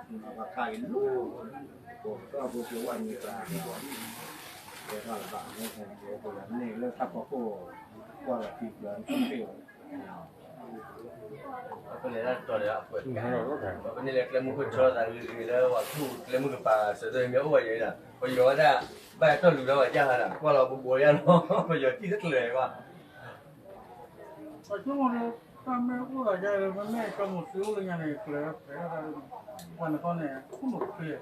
အခါအံၤလီၤ, ပကီၢ်ဖိကဝဲၢ်မ့ၢ်ကျါ, ကဲထီၣ်လၢဘၣ်န့ၣ် န့ၣ်လၢတၢ်ဖီခိၣ်, ကွၢ်လီၤခံကျၢၤန့ၣ် ပလဲၤတၢ်တီၤဒီးအပှဲၤ, ပန့ၣ်လဲၤကျဲမုၢ်ခိၣ်ထီသးဂ့ၤဂ့ၤလၢပှၤကူၣ်ကျဲမုၢ်ကပၤစၢၤတမ့ၢ်အိၣ်ဝဲယဲၢ်ဒၣ် ပယီၤဝဲဒၣ်, ဘၣ်ဟဲတီၢ်လူၤဒီးပှၤကၢ်ဟါဒၣ် ကွၢ်လီၤပဘိးယါလီၤ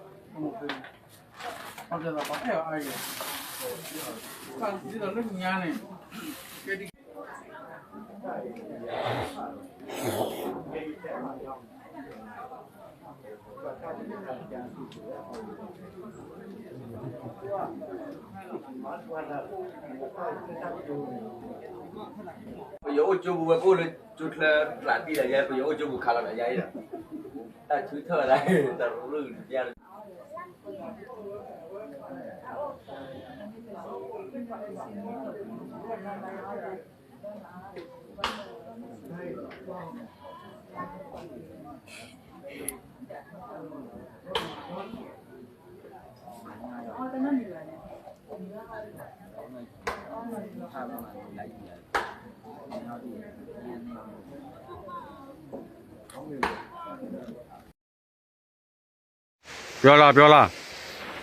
ပယီၤတံၢ်တကျၢၤဘၣ် ပှၤကၠိမီၤန့ၣ် တၢ်မ့ၢ်အိၣ်သးယါဒီး မ့မ့ၢ်ကၠီမီၤစုအိၣ်လၢညါန့ၣ် ကျၢၤဖဲးထီၣ်တၢ်, ပှၤနခီန့ၣ် ခိၣ်မီၤချ့, ကၠီမီၤစုန့ၣ်, ပှၤကသးပှၤအဲၣ်အီၤအါယဲၢ်, ပှၤဒ်သိးလၢညါန့ၣ်, ကဲဒ် ပယီၤအိၣ်ကၠိပူၤဝဲ ပအိၣ်လၢကၠိချၢကျးတံၢ်ဒီးယဲ ပယီၤအိၣ်ကၠိပူၤခးလီၤဒီးယဲအံၤဒီး, တၢ်ဆူထၢၣ်ဒၣ် တၢ်ရူၢ်တပျၢ် ပြောလား ပြောလား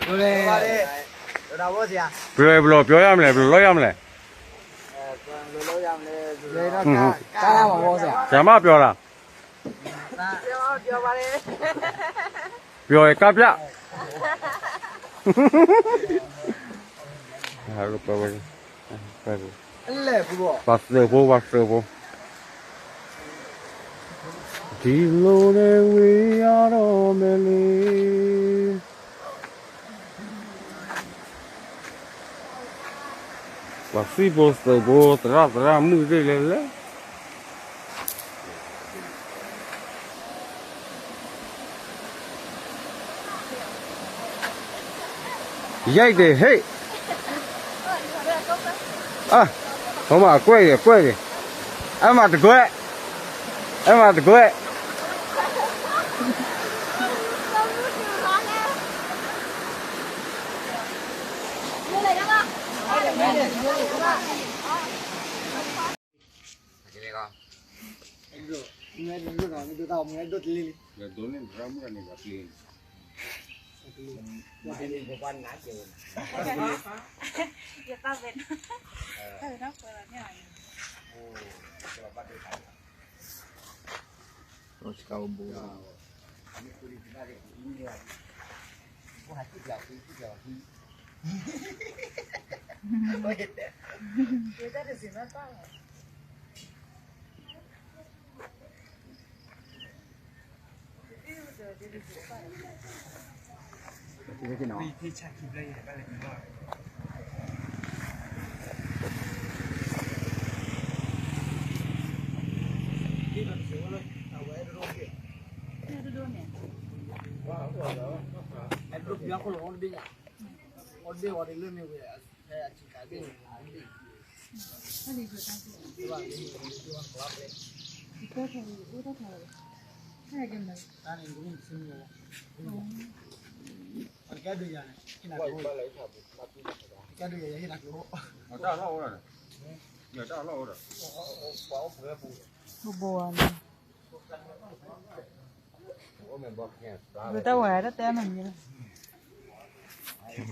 ပြောတယ် ပြောတာပေါ့ဆရာ ပြောရင်ဘယ်လိုပြောရမလဲ ဘယ်လိုလုပ်ရမလဲ ဘယ်လိုလုပ်ရမလဲဆိုတော့ อืม ကတားမှာပေါ့ဆရာ ဆရာမပြောလား ပြောပါလေ ပြောရင်ကပြ ပှၤသုးဖိ ပှၤသုးဖိ ဒ်လိၤန့ၣ်ဝံၤအါထီၣ်မဲာ်လံ ပှၤသုးဖိသုးဖိ သရၣ်သရၣ်မုၣ်သ့ၣ်လဲၣ်လဲၣ် ရိုက်တယ် ဟဲ့ အဟိုမှာ ကွဲ့တယ် ကွဲ့တယ် အဲ့မှာတကွဲ့ အဲ့မှာတကွဲ့ ဘိးဘိးဝဲန့ၣ် ဘိးတၢ်ဝဲတၢ်တဲမနုၤလဲၣ်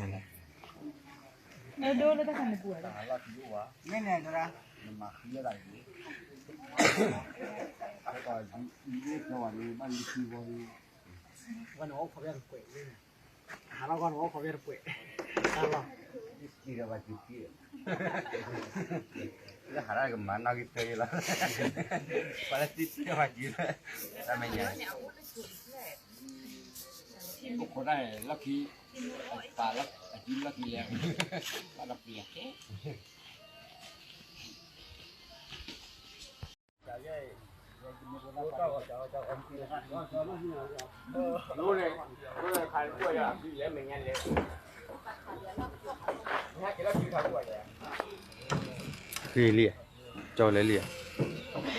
နဒိလၢတၢ်ခါန့ၣ်ပူၤဝဲ မ့ၢ်န့ၣ်တရၣ် နမၤဃံလၢတၢ်န့ၣ် အကီၢ်ဒ်အံၤဒ်ပြောဝဲန့ၣ် ဘၣ်လံခံဝီၤလံ ဝဲန့ၣ်အိၣ်ခိးဖဲတကွဲးလံ ဟးလီၤဂီၢ်န့ၣ်အိၣ်ခိးဖဲတကွဲး တၢ်လီၢ် ကံဒီးဘၣ်ကံကံ လၢဟးရၣ်ကမၤနီၣ်ဂံၢ်တၢ်ယလီၤ ပှၤလၢတံၢ်တၢ်ဘၣ်ကံလီၤ တၢ်မဲာ်ညါ အိၣ်ခိးတၢ်လီၢ်ခံ ပာ်လီၢ်အကံလီၢ်ခံလဲၣ် ပာ်ဒီးပျံၤခဲ ဃ့လံဧါ, ကၠီလဲၤလံဧါ, ကၠီ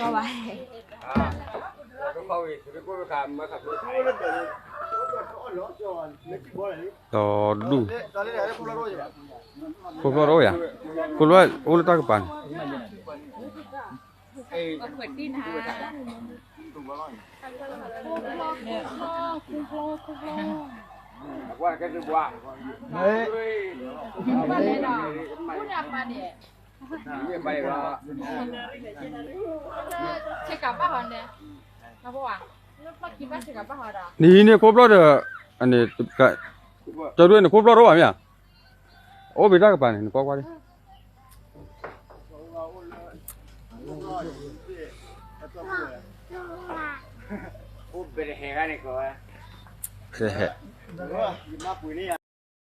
ဘၣ်, ဒီးဒူၣ်, ခိၣ်ဖျီၣ်တအိၣ်ယၤ, ခိၣ်ဖျီၣ်အိၣ်လၢတၢ်ကပၤန့ၣ် နဟံးန့ၢ်ခိၣ်ဖျီၣ်ဒီး, ကၠီဒိၣ်န့ၣ် ခိၣ်ဖျီၣ်တအိၣ်ဘၣ်မ့ၢ်ဧါ, အိၣ်ဘၣ်တၢ်ကပၤန့ၣ် နကွၢ်ကွၢ်လံ အိၣ်ဘၣ်တဟဲန့ၣ် ကဟဲ, ကဟဲ